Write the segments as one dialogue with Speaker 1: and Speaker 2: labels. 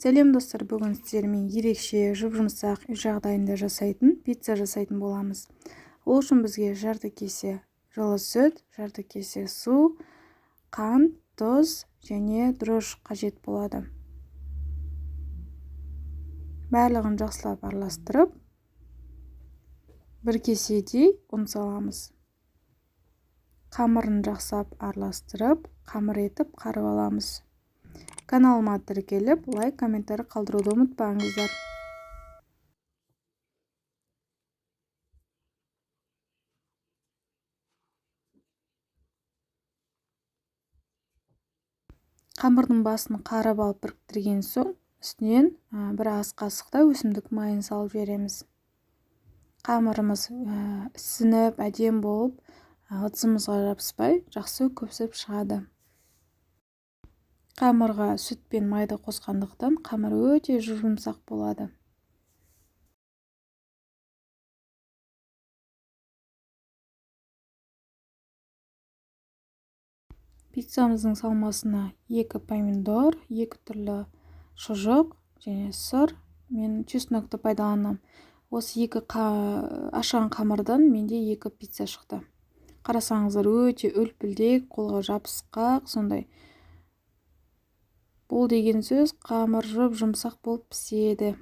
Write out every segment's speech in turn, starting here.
Speaker 1: Сәлем, достар! Бүгін сіздермен ерекше жұп-жұмсақ, үй жағдайында жасайтын пицца жасайтын боламыз. Ол үшін бізге жарты кесе жылы сүт, жарты кесе су, қант, тұз және дрожж қажет болады. Барлығын жақсылап араластырып, бір кеседей ұн саламыз. Қамырын жақсылап араластырып, қамыр етіп қарып аламыз. Каналыма тіркеліп, лайк, комментарий қалдыруды ұмытпаңыздар. Қамырдың басын қарып алып біріктірген соң, үстінен бір ас қасықтай өсімдік майын салып жібереміз. Қамырымыз ісініп, әдемі болып, ыдысымызға жабыспай, жақсы көпсіп шығады. Қамырға сүт пен майды қосқандықтан, қамыр өте жұмсақ болады. Пиццамыздың салмасына екі помидор, екі түрлі шұжық және сыр, мен чеснокты пайдаланамын. Осы екі ашқан қамырдан менде екі пицца шықты. Қарасаңыздар, өте үлпілдек, қолға жабысқақ сондай. Бұл деген сөз, қамыр жұп жұмсақ болып піседі.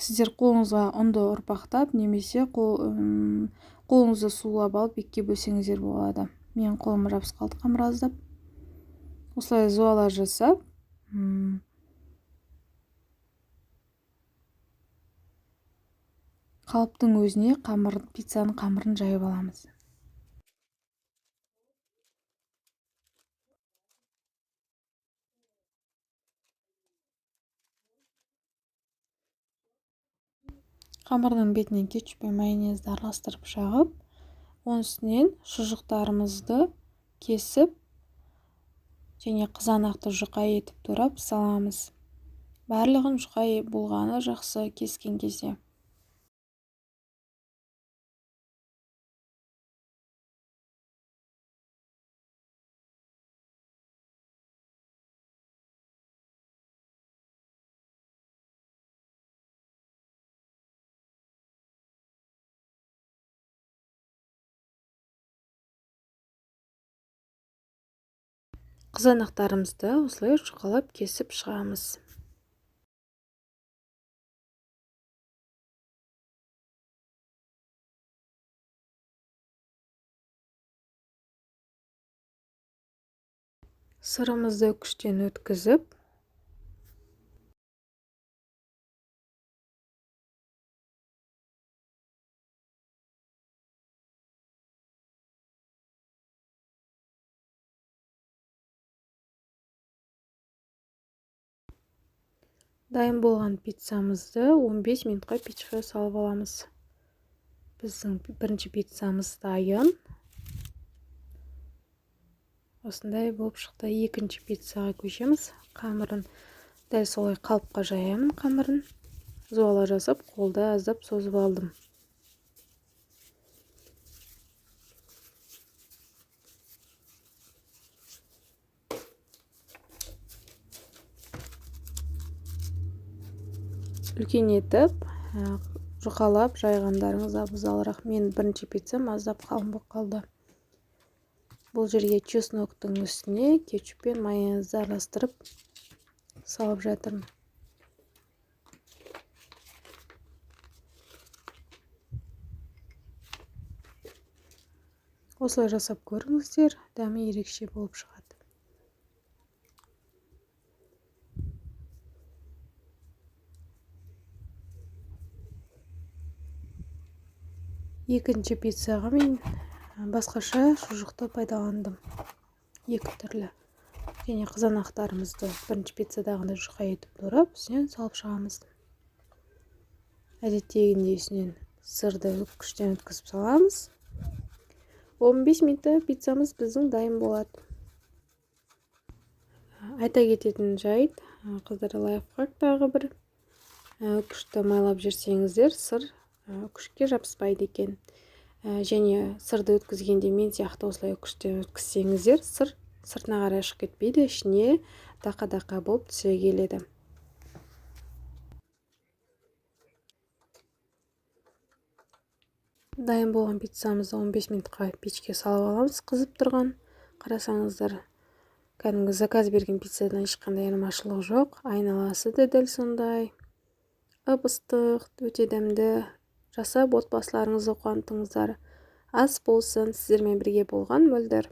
Speaker 1: Сіздер қолыңызға ұнды ұрпақтап немесе қолыңызды сулап алып, екіге бөлсеңіздер болады. Менің қолым жабысып қалды қамыр аздап. Осылай зуала жасап, қалыптың өзіне қамыр, пиццаның қамырын жайып аламыз. Қамырдың бетіне кетчуп пен майонезді араластырып жағып, оның үстінен шұжықтарымызды кесіп және қызанақты жұқа етіп турап саламыз. Барлығын жұқа болғаны жақсы кескен кезде. Қызанақтарымызды осылай жұқалап кесіп шығамыз. Сырымызды күштен өткізіп, дайын болған пиццамызды 15 минутқа печке салып аламыз. Біздің бірінші пиццамыз дайын. Осындай болып шықты. Екінші пиццаға көшеміз. Қамырын дәл солай қалыпқа жаямын. Қамырын зуала жасап, қолда аздап созып алдым. Үлкен етіп жұқалап жайғандарыңыз абзалырақ. Мен бірінші пиццам аздап қалың болып қалды. Бұл жерге чесноктың үстіне кетчуп пен майонезді араластырып салып жатырмын. Осылай жасап көріңіздер, дәмі ерекше болып шығады. Екінші пиццаға мен басқаша шұжықты пайдаландым, екі түрлі. Және қызанақтарымызды бірінші пиццадағындай жұқа етіп турап, үстінен салып шығамыз. Әдеттегіндей үстінен сырды күштен өткізіп саламыз. 15 минутта пиццамыз біздің дайын болады. Айта кететін жайт, қыздар, лайфхак тағы бір: күшті майлап жіберсеңіздер, сыр күшке жабыспайды екен. Және сырды өткізгенде мен сияқты осылай күштен өткізсеңіздер, сыр сыртына қарай шығып кетпейді, ішіне Дақа-дақа болып түсе келеді. Дайын болған пиццамызды 15 минутқа пешке салып аламыз, қызып тұрған. Қарасаңыздар, кәдімгі заказ берген пиццадан ешқандай айырмашылығы жоқ. Айналасы да дәл сондай. Ып-ыстық, өте дәмді. Жасап отбасыларыңызды қуантыңыздар. Ас болсын, сіздермен бірге болған Мөлдір.